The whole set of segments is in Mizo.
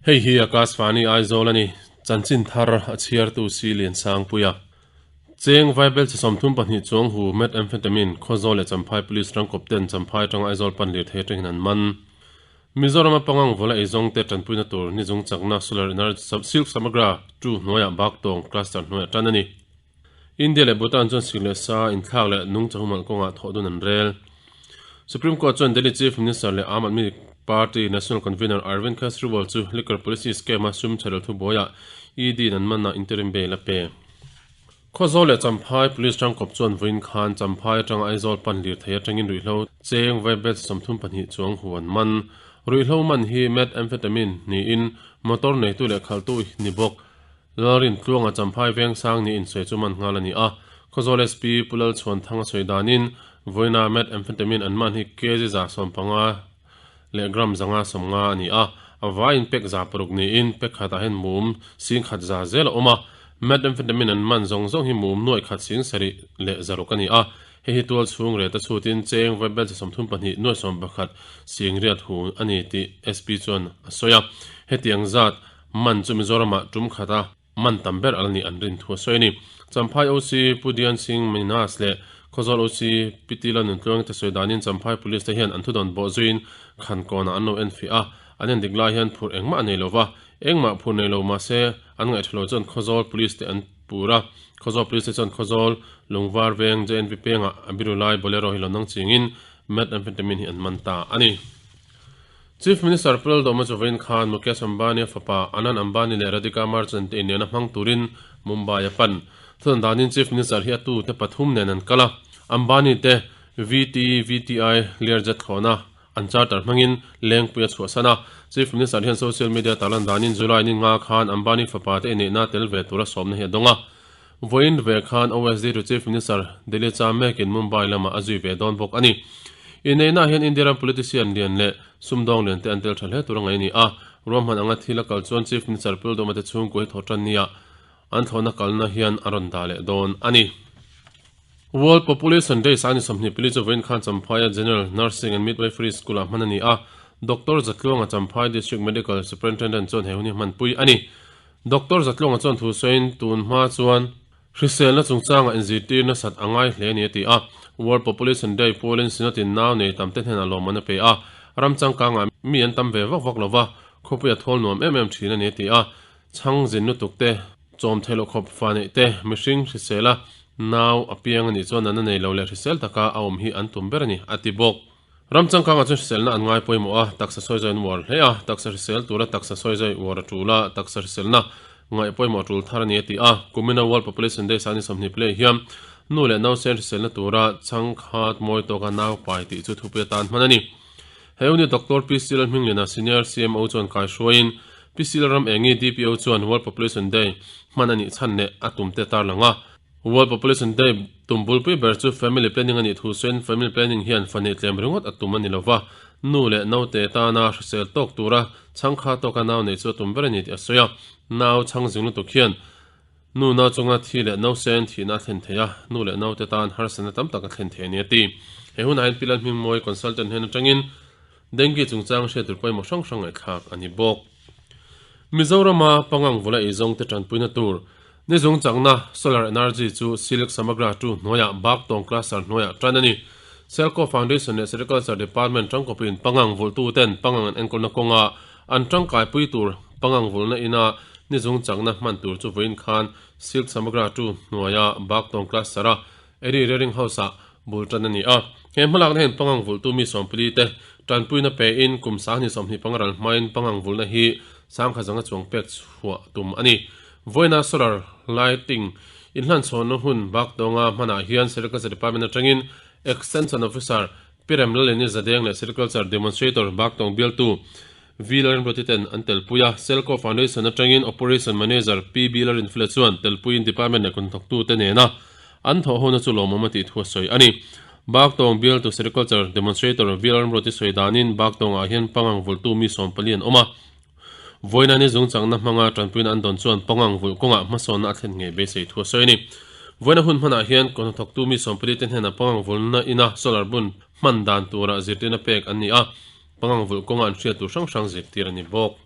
Hei hi Akashvani Aizawl a ni, chanchin thar a chhiartu si Liansangpuia. Cheng Vaibel chi 32 chuang hu Methamphetamine Khawzawl leh Champhai Police rangkawp ten Champhai atanga Aizawl pan lirthei atangin an man. Mizoram a pangang vawla eizawng te tanpuina tur ni zung chakna Solar Energy Silk Samagra 2 hnuaiah Baktawng Cluster hnuaiah tan a ni. India leh Bhutan chuan sik leh sa inthlak leh nungcha humalh kawngah thawh dun an rel. Supreme Court chuan Delhi Chief Minister leh Aam Aadmi Party National Convener Arvind Kejriwal chu liquor policy scam-a sum chherel thubuaiah ED in an manah interim bail a pe. Khawzawl leh Champhai Police tangkawp chuan vawiin khan Champhai atanga Aizawl pan lirthei atangin ruihhlo cheng vaibet 32 chuang hu an man. Ruihhlo man hi methamphetamine niin motor neitu leh khalhtu ni bawk. Lalrin Tluanga Champhai Vengsang ni insawi chu man nghal a ni a, Khawzawl SP Pu Lalchhuanthanga sawi danin vawiina methamphetamine an man hi kg 115 leh gram 150 a ni a, a vaiin pek 600 niin pek khatah hian mum singkhat za zel a awm a, methamphetamine an man zawng zawng hi mum nuaih khat 70 leh 600 a ni a, hei hi tual chhung reta chhutin cheng vaibel chi 32 nuaih 11 sing riat hu a ni tih SP chuan a sawi a, hetiang zat Man chu Mizoramah tum khata man tam ber al nih an rin thu a sawi a ni. Champhai OC Pu Dian Singh Minas leh Khawzawl OC Pi Tila Nuntluang te sawi danin Champhai Police te hian an thudawn bawh zuiin Khankawnah an lo enfiah a, an endik lai hian phurh engmah a nei lo va, engmah phurh nei lo mahse an ngaihṭha lo chuan Khawzawl Police te an pur a, Khawzawl Police te chuan Khawzawl Lungvar Veng JNV pengah a biru lai Bolero hi lo nang chingin Methamphetamine hi an man ta a ni. Chief Minister Pu Lalduhma chu vawiin khan Mukesh Ambani-a fapa Anand Ambani leh Radhika Merchant te inlian a hmang turin Mumbai a pan. Thudan danin Chief Minister hi a tu te pathum nen an kal a, Ambani te VT, VTI, Learjet thlawhna an charter hmangin Lengpui a chhuahsan a. Chief Minister hian social media tarlan danin July ni nga khan Ambani fapa te inneihna tel ve tura sawmna hi a dawng a. Vawiin ve khan OSD to Chief Minister Delhi cha mekin Mumbai lamah a zui ve dawn bawk a ni. Inneihnaah hian India ram politician lian leh sumdawng lian te an tel tha hle tur a ngaih a ni a. Ruahman anga thil a kal chuan Chief Minister Pul Dawma te chhungkua hi thawhtan nia an thlawhna kalna hian a rawn dah leh dawn a ni. World Population Day sani 24 chu vawiin khan Champhaia General Nursing and Midwifery School-ah hman a ni a. Doctor Zatluanga Champhai District Medical Superintendent chuan he hun hi hmanpui a ni. Doctor Zatluanga chuan thu sawiin tun hma chuan hriselna chungchangah inzirtir nasat a ngai hle a ni a ti a. World Population Day pualin Synod-in nau nei tam te hnenah lawmman a pe a, ram changkangah mi an tam ve vak vak lo va, khawpui a thawl nuam em em thin a ni a ti a. Chhang zin lutuk te, chawm theih loh khawp fa neih te, mihring hrisela nau a piang a nih chuan natna nei lo leh hrisel taka a awm hi an tum ber a ni a ti bawk. Ram changkangah chuan hriselna an ngai pawimawh a, taksa sawizawi an uar hle a, taksa hrisel tura taksa sawizawi uar a tul a, taksa hriselna ngaih pawimawh a tul thar a ni a ti a. Kumina World Population Day sani 20 play hian nu leh nausen hriselna tura chhangkhat mawi tawka nau pai tih chu thupui atan hman a ni. He uni Doctor PC Lalhmingliana Senior CMO chuan kaihruaiin PC Lalram Engi DPO chuan World Population Day hman a nih chhan leh a tumte tarlang a. World Population Day tum bulpui ber chu Family Planning a nih thu sawiin Family Planning hian fa neih tlem ringawt a tum a ni lova, nu leh naute tana hrisel tawk tura chhangkha tawka nau neih chu a tum ber a ni tih a sawi a. Nau chhang zing lutuk hian nu nau chunga thi leh nausen thihna a thlen thei a, nu leh naute tan harsatna tam tak a thlen thei a ni a ti. He hunah hian Pi Lalhmingmawi Consultant hnen atangin Dengue chungchang hriat tur pawimawh hrang hrang ngaihthlak a ni bawk. Mizorama pangang vawla eizawngte tanpuina tur Nizung chakna Solar Energy chu Silk Samagra 2 hnuaiah Baktawng Cluster hnuaiah tan a ni. Selco Foundation leh Sericulture Department tangkawpin pangang vulhtuten pangang an enkawlna kawnga an tangkaipui tur pangang vulhna ina nizung chakna hman tur chu vawiin khan Silk Samagra 2 hnuaia Baktawng Cluster-a Eri Rearing House-ah bul tan a ni a. He hmalakna hian pangang vulhtu mi 14 te tanpuina pein kum 20 25 ral hmain pangang vulhna hi sangkhat zanga chuang pek chhuah tum a ni. Vawiina solar lighting inhlanchhawnna hun bak tawnga hmanah hian Sericulture Department atangin Extension Officer Pi Remlalini Zadeng leh Sericulture Demonstrator Baktawng bialtu V Lalrinruati ten an telpui a, Selco Foundation atangin Operation Manager Pi B Lalrinfela chuan telpuiin Department leh kunthawktute nena an thawhhona chu lawmawm a tih thu a sawi a ni. Baktawng bialtu Sericulture Demonstrator V Lalrinruati sawi danin Baktawngah hian pangang vultu mi 14 an awm a, Vawiina ni zungchangna hmanga tanpuina an dawn chuan pangang vulh kawngah hmasawnna a thlen ngei beisei thu a sawi a ni. Vawiina hun hmanah hian kawhnathawktu mi 14 te hnenah pangang vulhna ina solar bun hman dan tura zirtirna pek an ni a, pangang vulh kawnga an hriat tur hrang hrang zirtir a ni bawk.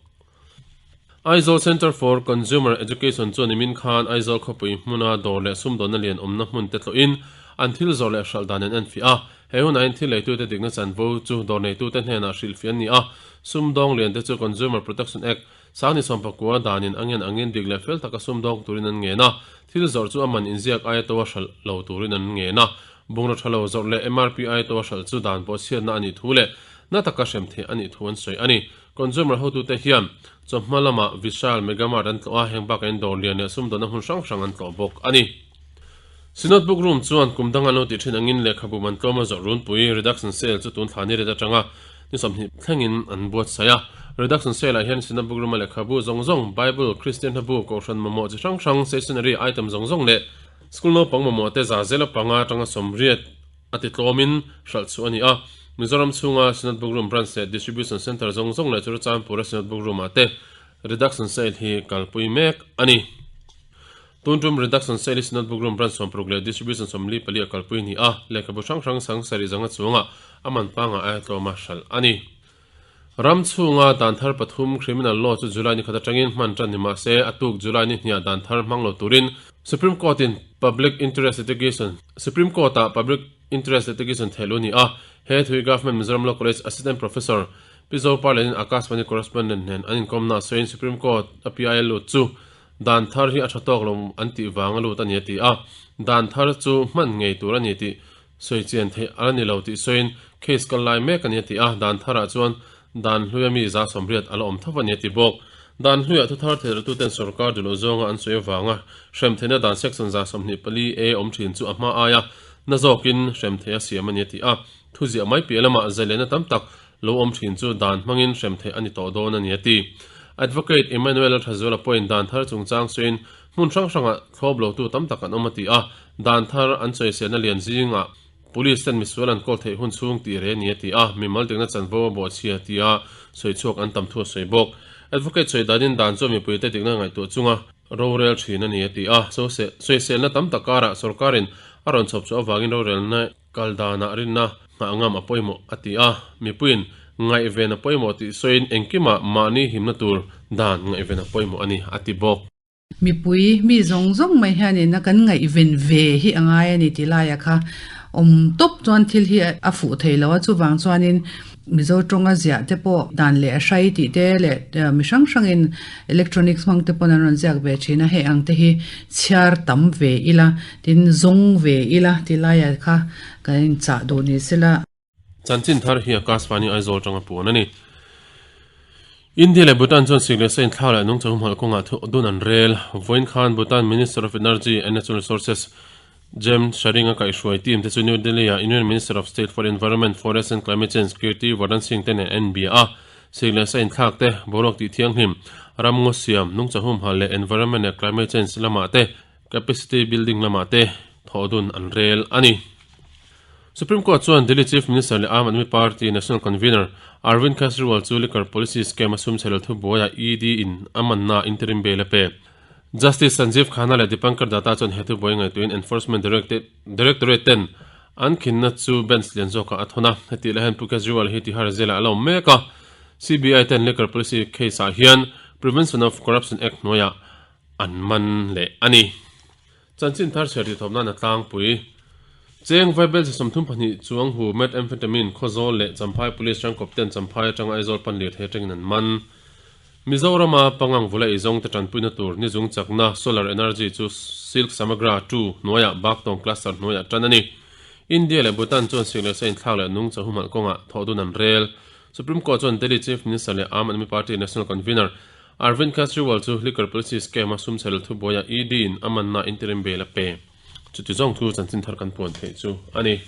Aizawl Centre for Consumer Education chuan nimin khan Aizawl khawpui hmuna dawr leh sumdawnna lian awmna hmun te tlawhin an thil zawrh leh hralh dan an enfiah a. He hunah hian thil leitute dikna chanvo chu dawr neitute hnenah hrilhfiah an ni a, sumdawng lian te chu Consumer Protection Act, Sangni sawmpakua danin a ngen angin dik leh fel taka sumdawng turin an ngen a, thil zawrh chu a man inziak aia to a hralh lo turin an ngen a, bungraw tha lo zawrh leh MRP aia to a hralh chu dan pawh chhiatna a nih thu leh na taka hrem theih a nih thu an sawi a ni. Consumer hotute hian chawhma lamah Vishal Mega Mart an tlawh a, heng bakah in dawr lian leh sumdawnna hmun hrang hrang an tlawh bawk a ni. Synod Book Room chuan kum danga lo tih thin angin lehkhabu man tlawma zawrh runpui, reduction sale, chu tun thla ni ret atanga ni 20 thlengin an buatsaih a. Reduction sale ah hian Synod Book Room-a lehkhabu zawng zawng, Bible, Kristian hlabu, Kohhran mamawh chi hrang hrang, stationery item zawng zawng leh school naupang mamawh te za zela panga atanga 80 a ti tlawmin hralh chhuah a ni a. Mizoram chhunga Synod Book Room Branch leh Distribution Centre zawng zawng leh Churachandpur-a Synod Book Room-ah te Reduction Sale hi kalpui mek a ni. Tun tum Reduction Sale hi Synod Book Room Branch 60 leh Distribution 44 a kalpui a ni a, lehkhabu hrang hrang sang sarih zanga chuangah a man pangah aia tlawma hralh a ni. Ram chhunga dan thar pathum Criminal Law chu July ni khat atangin hman tan ni mah se, a tuk July ni hniah dan thar hmang lo turin Supreme Court-in Public Interest Litigation Supreme Court-ah Public Interest Litigation theih lu a ni a, he thui Government Mizoram Law College Assistant Professor Pi Zopa lenin Akashvani Correspondent nen an inkawmna sawiin Supreme Court a PIL lut chu dan thar hi a tha tawk lo an tih vang a lut a ni a ti a, dan thar chu hman ngei tur a ni tih Sawi chian theih a la ni lo tih sawiin case kal lai mek a ni a ti a, dan tharah chuan dan hluia mi 180 a la awm tho a ni a ti bawk. Dan hluiah thuthar theihlohtuten sorkar duhloh zawnga an sawi avanga hrem theihna dan section 124 A awm thin chu a hma aia na zawkin hrem theih a siam a ni a ti a, thuziah mai piah lamah zailenna tam tak lo awm thin chu dan hmangin hrem theih a ni tawh dawn a ni a ti. Advocate Emmanuel Lalthazuala pawhin dan thar chungchang sawiin Hmun hrang hrangah thlawp lotu tam tak an awm a ti a, dan thar an sawiselna lian zingah Police ten misual an kawl theih hun chhung tih reh a ni a ti a, mimal dikna chanvo a bawhchhia tia sawi chhuak an tam thu a sawi bawk. Advocate sawi danin dan chuan mipuite dikna ngaihtuah chunga rorel thin a ni a ti a, sawiselna tam tak karah sorkarin a rawn chhawp chhuah avangin rorelna Kal danah rinna nghah ngam a pawimawh a ti a, mipuiin ngaihven a pawimawh tih sawiin engkimah mahni himna tur dan ngaihven a pawimawh a ni a ti bawk. Mipui mi zawng zawng mai hianin a kan ngaihven ve hi a ngai a ni tih laiah kha awm tawp chuan thil hi a fuh thei lo a, chuvang chuanin Mizo tawnga ziah te pawh dan leh a hrai tih te leh mi hrang hrangin electronics hmang te pawn an rawn ziak ve thin a, hei ang te hi chhiar tam ve ila tin zawng ve ila ti laiah kha kan inchah duh ni sela. Chanchin thar hi Akashvani Aizawl tanga puan a ni. India leh Bhutan chuan sik leh sa inthlak leh nungchang humhalh kawngah thu dun an rel. Vawiin khan Bhutan Minister of Energy and Natural Resources James Sharing-a kaihhruai team te chu New Delhi-ah Union Minister of State for Environment, Forest and Climate Change Kirti Vardhan Singh te nen an inbia a. Sik leh sa inthlak te, boruak tih thianghlim, ram ngaw siam, nungchang humhalh leh environment leh climate change lamah te, capacity building lamah te thawh dun an rel a ni. Supreme Court chuan Delhi Chief Minister leh Aam Aadmi Party National Convener Arvind Kejriwal chu liquor policy scam a sum chhe lo thubuaiah ED in a manna interim bail a pe. Justice Sanjeev Khanna leh Dipankar Datta chuan he thubuai ngaihtuahin Enforcement Directorate ten an khinna chu bench lian zawkah a thawn a. Hetih lai hian Pu Kejriwal hi Tihar Jail-ah a la awm mek a. CBI ten liquor policy case-ah hian Prevention of Corruption Act hnuaiah an man leh a ni. Chanchin thar chhiar tih thawmna na tlangpui. Cheng Vaibelchhe 32 chuang hu Methamphetamine Khawzawl leh Champhai Police rangkawp ten Champhai atanga Aizawl pan lirthei atangin an man. Mizorama pangang vula eizawng te tanpuina tur nizung chakna solar energy chu Silk Samagra 2 hnuaiah Baktawng Cluster hnuaiah tan a ni. India leh Bhutan chuan sik leh sa inthlak leh nungcha humhalh kawngah thawh dun an rel. Supreme Court chuan Delhi Chief Minister leh Aam Aadmi Party National Convener Arvind Kejriwal chu liquor policy scam a sum chhe thubuaiah ED in a manna interim bail a pe. Chuti zawng chu chanchin thar kan puan theih chu a ni.